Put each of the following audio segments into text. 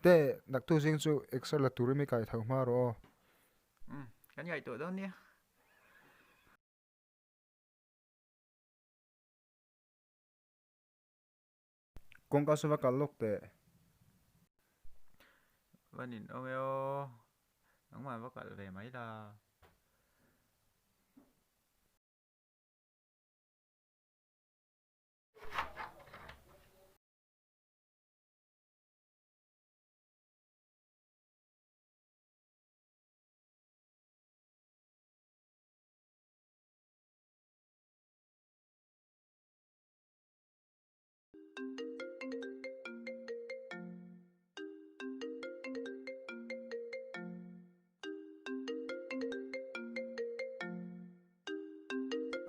Te, naktu zing chu exer la turin mi kai tho hma rawh aw. Umm, kan ngaihtuah dawn nia. Kawngka saw va kal lawk teh. Va nin awm e aw, nangmah va kalh ve mai la.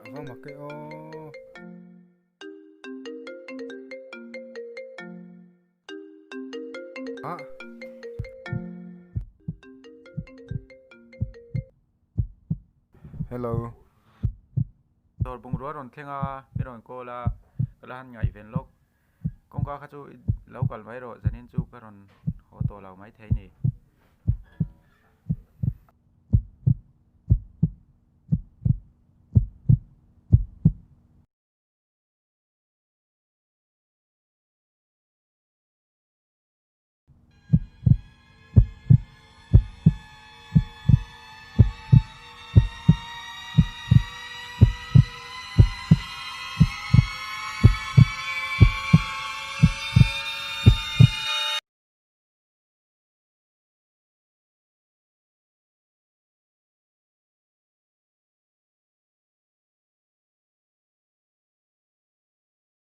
A va mak e aw. Ah. Hello. Dawr bungrua rawn thleng a, mi rawn call a, ka la han ngaihven lawk. Kawngka kha chu lo kal mai rawh, zanin chu ka rawn haw tawh lo maithei ni.